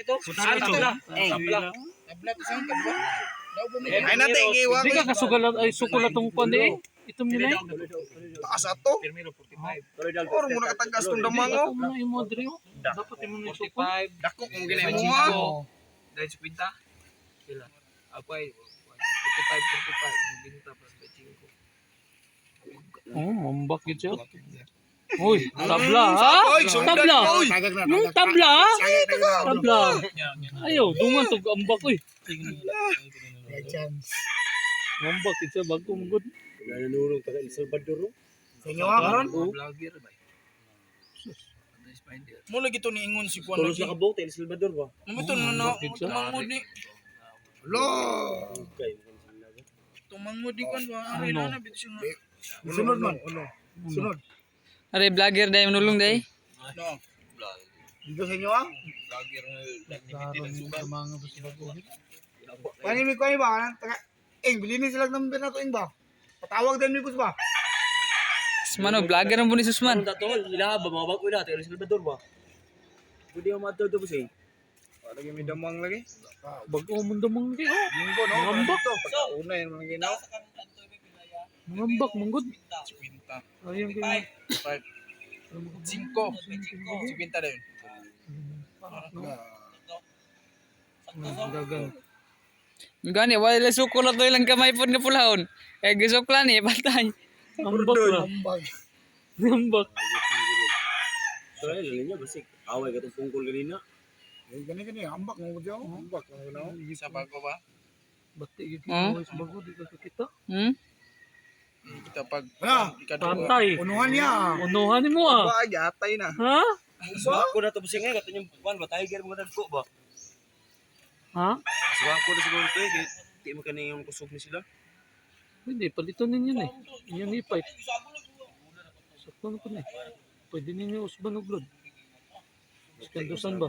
Tabla. Tabla to sa kadwa. Daw po Ay na te giwa Di ko. ka kasugal ay sukol atong kuan di eh. Itom nila eh. Taas ato. Or mo nakatagas tong damang Ako oh. mo na imo diri oh. Dapat imo na isukol. Dako kung ginay mo ah. Dahil 50? Sila. Ako ay 45, 45. Magbinta plus 25. Oh, mambak gid siya. Uy, tabla ha? Oy, sundan Tabla. oy. Yung tabla ha? Tabla. Ayaw, dungan tog ambak oy. Chance. Mambak gid siya bago mo gud. Nananurong taga El Salvador. Oh. Sa inyo ah, karon. Vlogger ba? Spider. Mo lagi to niingon si Kuan Tulos lagi. na kabuk ta El Salvador ba? Mo to no no Bakit siya? tumangod ni Lo. Okay. tumangod ni Kuan ba. Ari Ano? na na bito siya. Sunod man. Sunod. Are vlogger dai manulong dai. No. Dito sa inyo ah. Kuani mi kuani ba? Taga ing bilini sila number na to ing ba. Patawag din mi boss ba. Susman oh, vlogger ang ni Susman. Ano tol, ila ba mga bago ila ta El Salvador ba? Pwede mo madto to boss eh. Lagi mi damang lagi. Bago mo damang di oh. Linggo no. Mambak. Una yan mga ginaw. Mambak manggod. 50. Ayun kay 5. 5. 50 na yun. Dagan. Gani wala sukol ato ilang kamay pod nga pulahon. Kay gisuklan eh patay. Ambak ra. Ambak. Try lang niya basig. Away katong pungkol ganina. Eh gani gani ambak mo gud ambak mo ginaw. Sa bago ba? Bati gid Hmm? ko sa bago di ka kakita. Kita pag Wala. ikadua. Pantay. Unuhan niya. Unuhan nimo ah. Ba yatay na. Ha? Ako na to boss nga katong yung kuan ba tiger mga dagko ba? Ha? Suwa ko na siguro to eh. Kay di mo kani yung kusog ni sila. Hindi, palitan ninyo na eh. Inyo ni pipe. Sakto na po na eh. Pwede ninyo usban og load. Skandusan ba?